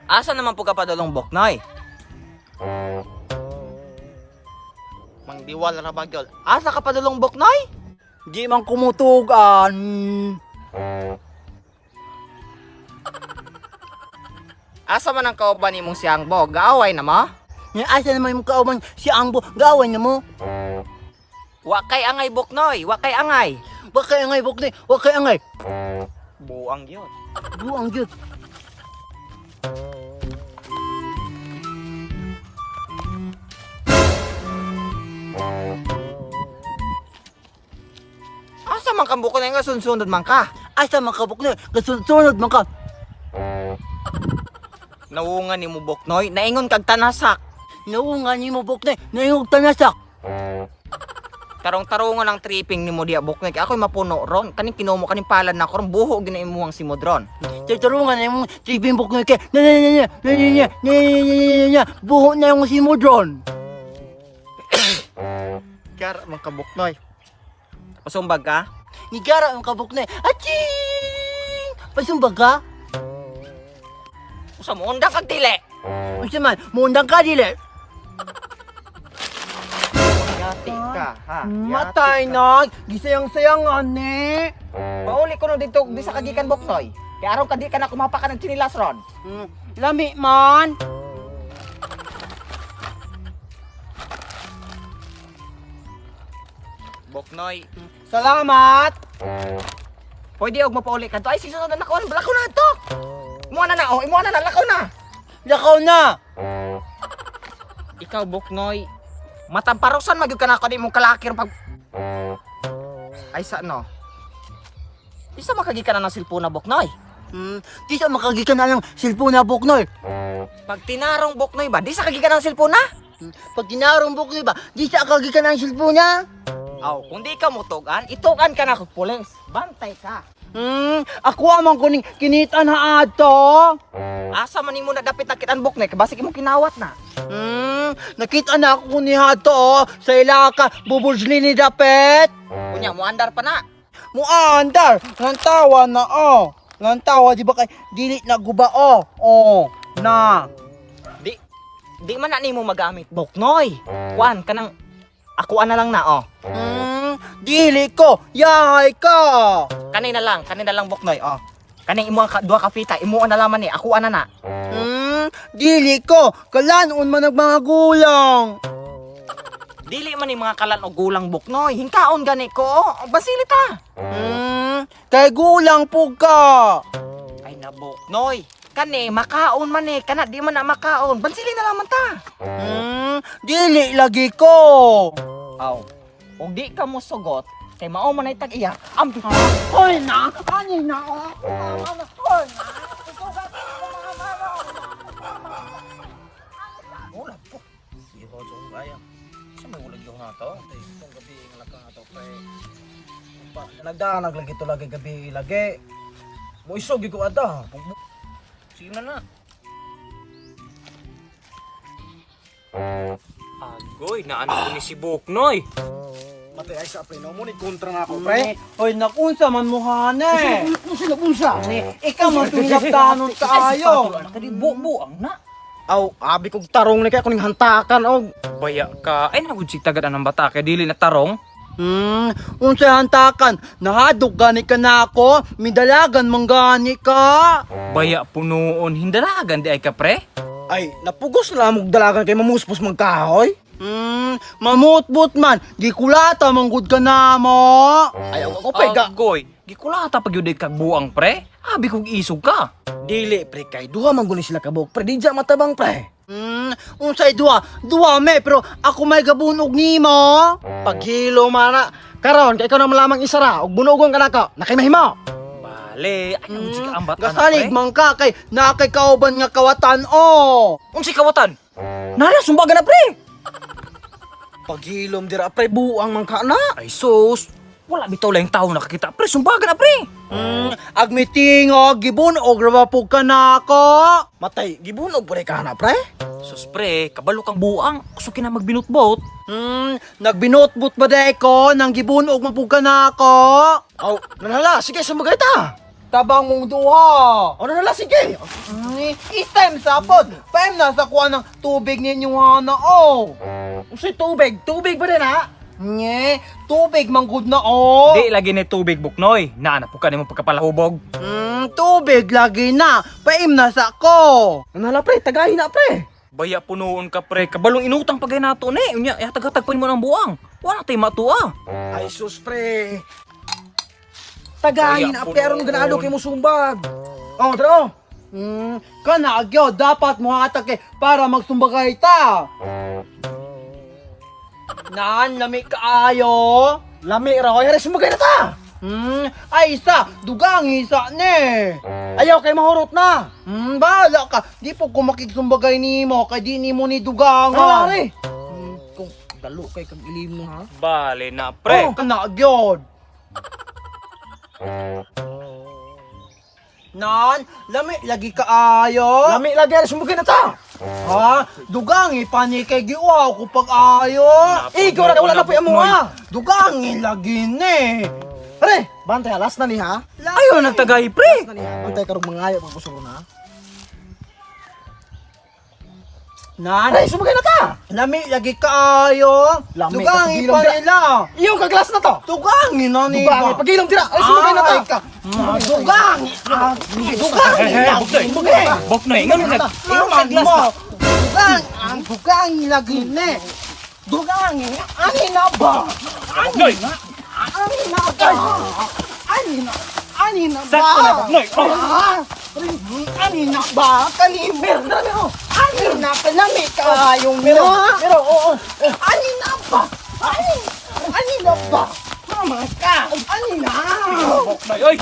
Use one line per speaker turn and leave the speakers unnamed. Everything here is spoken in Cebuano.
Asa naman po ka padulong, Boknoy? Mangdiwal ra ba gyud? Asa ka padulong, Boknoy?
Di man kumutugan.
Asa man ang kauban nimong si Angbo? Gaaway na mo?
Asa naman imong kauban si Angbo? Gaaway na mo?
Wa kay angay, Boknoy, wa kay angay.
Wa kay angay, Boknoy, wa kay angay.
Buang gyud.
Buang gyud.
Asa man kang Boknoy nga sunsunod man ka?
Asa man ka, Boknoy? Gasunod man ka.
Nawungan nimo, Boknoy, naingon kag tanasak.
Nawungan nimo, Boknoy, naingon tanasak.
Tarong-tarungan ang tripping nimo diya, Boknoy, kay ako'y mapuno ron. Kaning kinumo kaning palad na ako ron, buho gina imuhang simod ron.
Tarungan na imong tripping, Boknoy, kay na na na na na na na na buho na imong simod ron.
Gara man ka, Boknoy. Pasumbag ka?
Nigara man ka, Boknoy. Aching! Pasumbag ka?
Usa mo undang kag dili.
Unsa man, muundang ka dili.
Yati ka, ha?
Matay na, gisayang-sayangan ni.
Pauli ko no dito di sa kagikan, Boknoy. Kay aron ka di ka na kumapa ka ng tsinilas ron.
Lami man.
Boknoy.
Salamat.
Pwede og mapauli ka to. Ay, sisunod na nako, lakaw na to. Imuha na na, oh, imuha na na, lakaw na.
Lakaw na.
Ikaw, Boknoy, matamparosan magyud ka na ako di mong kalakir pag ay sa no. Isa makagikan na ng silpon na, Boknoy.
Di sa makagikan na ng silpon na, Boknoy.
Pag tinarong, Boknoy ba, di sa kagikan ng silpon na?
Pag tinarong, Boknoy ba, di sa kagikan ng silpon na?
Aw, kung di ka mutugan, itugan ka na kog pulis. Bantay ka.
Ako amang kuning kinita na ato.
Asa man nimo na dapit nakitaan, Boknoy, kay basig imong kinawat na.
Nakita na ako ni ato oh, sa ilaka bubusli ni dapit.
Unya muandar pa na.
Muandar, lantawa na oh. Lantawa di ba kay dili na guba oh. Oh, na.
Di man na nimo magamit, Boknoy. Kuan kanang akuan na lang na oh.
Dili ko, yahay ka.
Kanina lang, Boknoy oh. Kaning imo ang duha ka fita, imo na laman ni, akuan na na.
Dili ko, kalanon man ang mga gulang.
Dili man ni mga kalan og gulang, Boknoy. Hingkaon gani ko, oh. Basilita.
Kay gulang po ka.
Ay na, Boknoy. Kani makaon man ni, kana di man na makaon. Bansili na laman ta.
Dili lagi ko.
Aw. Og di ka mo sugot, kay mao man ay tag-iya. Am
Hoy na, ani na oh. Hoy na.
Wala po. Iho sa kaya. Sa may ulag yung nato. Itong gabi nga lakang ato pre. Nagdanag lagi to lagi gabi lagi. Moisog ko ada.
Sige na na.
Agoy, naano ko ni si Boknoy.
Matay ay sa pre no mo ni kontra na ako pre.
Hoy, nakunsa man mo hane.
Unsa unsa?
Ikaw man tinaptanon kaayo.
Kadi buang na.
Aw, abi kog tarong ni kay kuning hantakan og.
Baya ka. Ay, nagud si tagad anang bata kay dili na tarong.
Unsa hantakan? Nahadok gani ka na ako, midalagan man gani ka.
Baya punoon, hindalagan di ay ka pre.
Ay, napugos na lamog dalagan kay mamuspos magkahoy.
Mamutbot man, gikulata man gud ka na mo.
Ay, ako pre ga.
Agoy, gikulata pag yun kag buang pre. Abi kog isog ka.
Dili pre kay duha man guni sila kabuk pre, di dya matabang pre.
Unsay duha? Duha me, pero ako may gabunog nimo.
Paghilo mana. Karon kay ikaw na lamang isara og bunugon ka nako, nakay mahimo.
Bale, ay nagud si ka ang bata na
Gasalig
pre.
man ka kay nakay kauban nga kawatan oh.
Unsay kawatan? Nala sumbaga na pre.
Paghilom dira pre, buang man ka na.
Ay sus. Wala bitaw lang tao nakakita pre, sumbaga na pre.
Agmitingog gibunog ra ba pug ka nako?
Matay, gibunog pare ka na pre.
Sus pre, kabalo kang buang. Gusto kina magbinutbot.
Nagbinutbot ba day ko nang gibunog man pug ka nako?
Aw, nanala, sige sumbagay ta.
Tabang mong duha.
O nanala, sige.
Item sapod. Paem nasa kuha ng tubig ninyo ha na oh.
Unsay tubig? Tubig ba din ha?
Nye, tubig manggod na oh.
Di lagi ni tubig buknoy. Naana po ka nimo pagkapalahubog.
Tubig lagi na. Paim na sa ko.
Nanala pre, tagay na pre.
Baya punuon ka pre, kabalong inutang pagay nato ni. Unya, ihatag-hatag pa nimo ng buang. Wala tay matua.
Ay sus pre. Tagay
Kaya
na pre, aron
punuon.
ganado kay mo sumbag. Oh, tara oh.
Kana agyo dapat mo hatag kay para magsumbagay ta. Naan lami kaayo.
Lami ra oy, hari sumbagay na ta.
Ay isa, dugang isa ni.
Ayaw kay mahurot na.
Bahala ka. Di po ko makigsumbagay nimo kay di nimo ni dugangan.
Ano ari? Kung dalo kay kag ilim mo ha.
Bale na pre.
Oh, kana gyud. Nan, lami lagi kaayo.
Lami lagi hari sumbagay na ta.
Ha? Dugangi pani kay giuaw ko pag-ayo.
Ikaw ra wala na po amo ha.
Dugangi lagi ni.
Pre, bantay alas na ni ha.
Ayaw nagtagay pre.
Alas na ni ha. Bantay karong mangayo pag kusog na.
Nan,
Pre, sumbagay na ta.
lami lagi kaayo.
Lami,
Dugangi
kapagilom
pa
dira.
nila.
Iyo ka glass na to.
Dugangi na ni
Dugangi pagilom dira. Ay sumbagay na ta.
Ay, ka. Dugangi. Dugangi lagi ni.
Buknoy, ngano nag
Mama mo. Dugang, ang dugangi lagi ni. Dugangi, ani na ba?
Buknoy.
Ani na ba? Ani na, ani na ba?
Sakto na Buknoy. Oh.
Ah, Ani na ba? Kanimo. Ani na kalami kaayong
Pero,
na.
pero, oo.
Ani na ba? Ani, ani na ba? Mama ka, ani na.
Buknoy, oy.